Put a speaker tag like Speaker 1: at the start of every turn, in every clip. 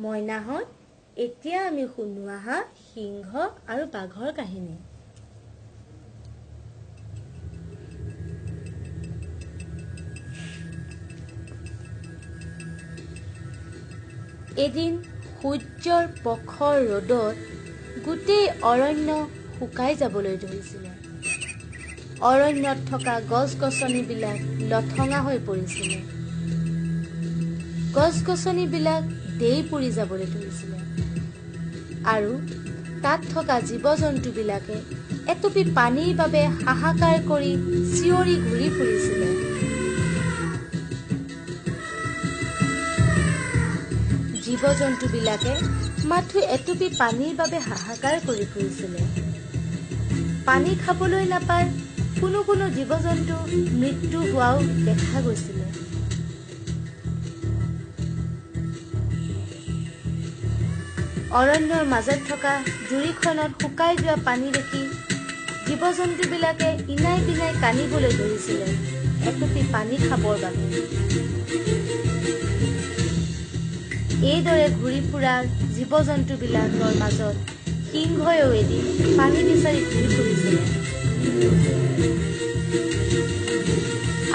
Speaker 1: মইনাহঁত, এতিয়া আমি শুনো আহা সিংহ আৰু বাঘৰ কাহিনী। এদিন সূৰ্যৰ প্ৰখৰ ৰ'দত গোটেই অৰণ্য শুকাই যাবলৈ ধৰিছিলে। অৰণ্যত থকা গছ গছনিবিলাক লঠঙা হৈ পৰিছিলে। গছ গছনিবিলাক দেই পৰি যাবলৈ ধৰিছিলে আৰু তাত থকা জীৱ জন্তুবিলাকে এটুপি পানীৰ বাবে হাহাকাৰ কৰি চিঞৰি ঘূৰি ফুৰিছিলে। জীৱ জন্তুবিলাকে মাথো এটুপি পানীৰ বাবে হাহাকাৰ কৰি ফুৰিছিলে। পানী খাবলৈ নাপাই কোনো কোনো জীৱ জন্তু মৃত্যু হোৱাও দেখা গৈছিলে। অৰণ্যৰ মাজত থকা জুৰিখনত শুকাই যোৱা পানী দেখি জীৱ জন্তুবিলাকে ইনাই বিনাই কান্দিবলৈ ধৰিছিলে এটুপি পানী খাবৰ বাবে। এইদৰে ঘূৰি ফুৰা জীৱ জন্তুবিলাকৰ মাজত সিংহয়েও এদিন পানী বিচাৰি ঘূৰি ফুৰিছিলে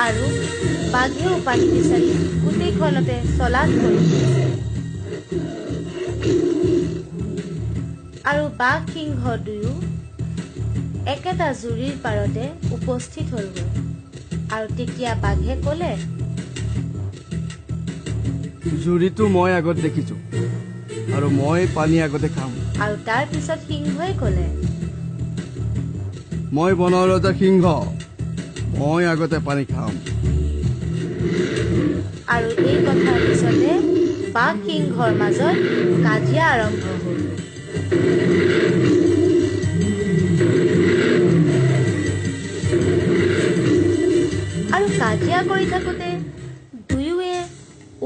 Speaker 1: আৰু বাঘেও পানী বিচাৰি গোটেইখনতে চলাথ কৰি ফুৰিছিলে। আৰু বাঘ সিংহ দুয়ো একেটা জুৰিৰ পাৰতে উপস্থিত হ'লগৈ। আৰু তেতিয়া বাঘে ক'লে,
Speaker 2: জুৰিটো মই আগত দেখিছো আৰু মই পানী আগতে খাম।
Speaker 1: আৰু তাৰ পিছত সিংহই ক'লে,
Speaker 2: মই বনৰ ৰজা সিংহ, মই আগতে পানী খাম।
Speaker 1: আৰু এই কথাৰ পিছতে বাঘ সিংহৰ মাজত কাজিয়া আৰম্ভ হ'ল। আৰু কাজিয়া কৰি থাকোঁতে দুয়োৱে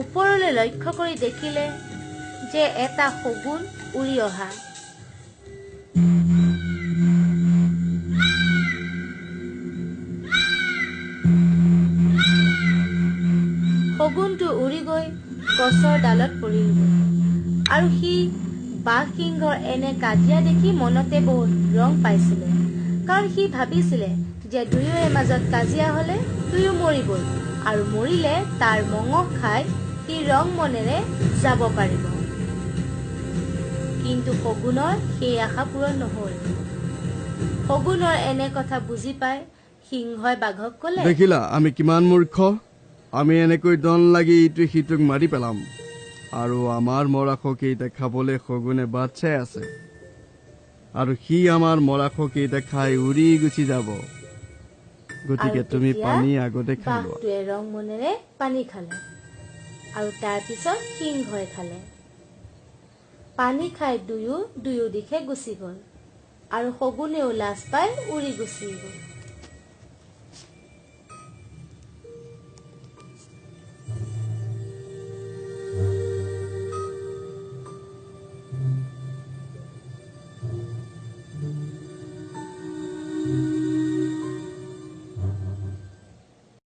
Speaker 1: ওপৰলৈ লক্ষ্য কৰি দেখিলে যে এটা শগুন উৰি অহা। শগুনটো উৰি গৈ গছৰ ডালত পৰিলগৈ আৰু সি বাঘ সিংহৰ এনে কাজিয়া দেখি মনতে বহুত ৰং পাইছিলে। কাৰণ সি ভাবিছিলে যে দুয়োৰে মাজত কাজিয়া হ'লে দুয়ো মৰিবই আৰু মৰিলে তাৰ মঙহ খাই সি ৰং মনেৰে যাব পাৰিব। কিন্তু শগুনৰ সেই আশা পূৰণ নহ'ল। শগুনৰ এনে কথা বুজি পাই সিংহই বাঘক ক'লে,
Speaker 2: দেখিলা আমি কিমান মূৰ্খ, আমি এনেকৈ দন লাগি ইটোৱে সিটোক মাৰি পেলাম আৰু আমাৰ মৰাশকেইটা খাবলৈ শগুনে বাট চাই আছে আৰু সি আমাৰ মৰাশকেইটা খাই উৰি গুচি যাব। গতিকে তুমি পানী আগতে খাই লোৱা।
Speaker 1: বাঘটোৱে ৰং মনেৰে পানী খালে আৰু তাৰ পিছত সিংহই খালে। পানী খাই দুয়ো দুয়ো দিশে গুচি গ'ল আৰু শগুনেও লাজ পাই উৰি গুচি গ'ল।